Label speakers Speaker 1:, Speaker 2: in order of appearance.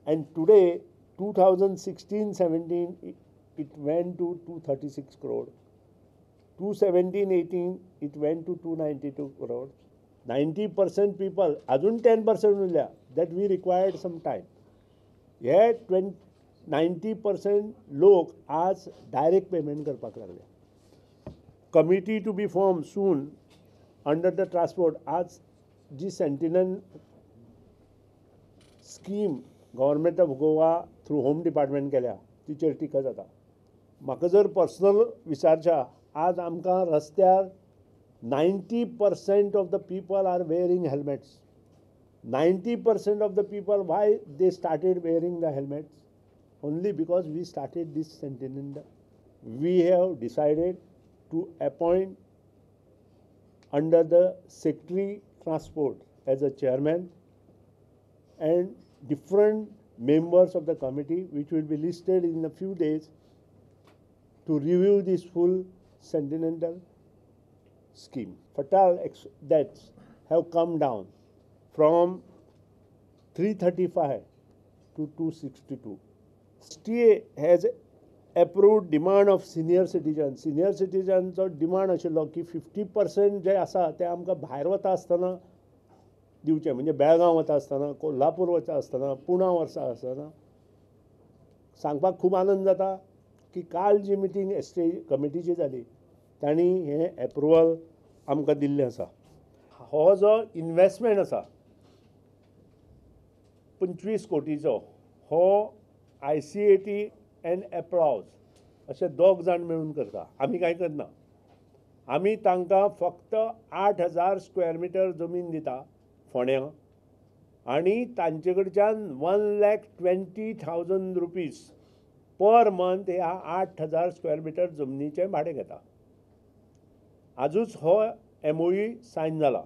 Speaker 1: And today 2016-17 it went to 236 crore. 2017-18 it went to 292 crore. 90% people, अजून 10% उरल्या that we required some time. हे 90% लोक आज direct payment करपाक लागले. Committee to be form soon under the transport. आज जी sentinel scheme government of Goa through home department केल्या तिचेर टिका जाता. म्हाका जर पर्सनल विचारच्या, आज आमकां रस्त्यार 90% of the people are wearing helmets. 90% of the people, why they started wearing the helmets? Only because we started this sentinel. We have decided to appoint under the Secretary Transport as a chairman and different members of the committee which will be listed in a few days to review this full sentinel scheme. Fatal deaths have come down from 335 to 262. STA has approved demand of senior citizen. Senior citizenचो demand आशिल्लो की 50% जे आसा ते आमकां भायर वता आसतना दिवचें, म्हणजे बेळगांव वता आसतना, कोल्हापूर वता आसतना, पुणा वता आसतना. सांगपाक खूब आनंद जाता की काल जी मिटींग एस टी कमिटीची जाली तांणी हें एप्रुवल आमकां दिल्लें आसा. हो जो इनवेस्टमेंट आसा 25 कोटीचो, हो ICAT and applause अशे दोग जाण मेळून करता. आमी कांय करना. आमी तांकां फक्त 8,000 स्क्वेअर मिटर जमीन दिता फोंड्यां आनी तांचे कडच्यान 1,20,000 रुपीज पर मंथ ह्या 8,000 स्क्वेअर मिटर जमनीचें भाडें घेता. आजूच हो MOU sign जाला.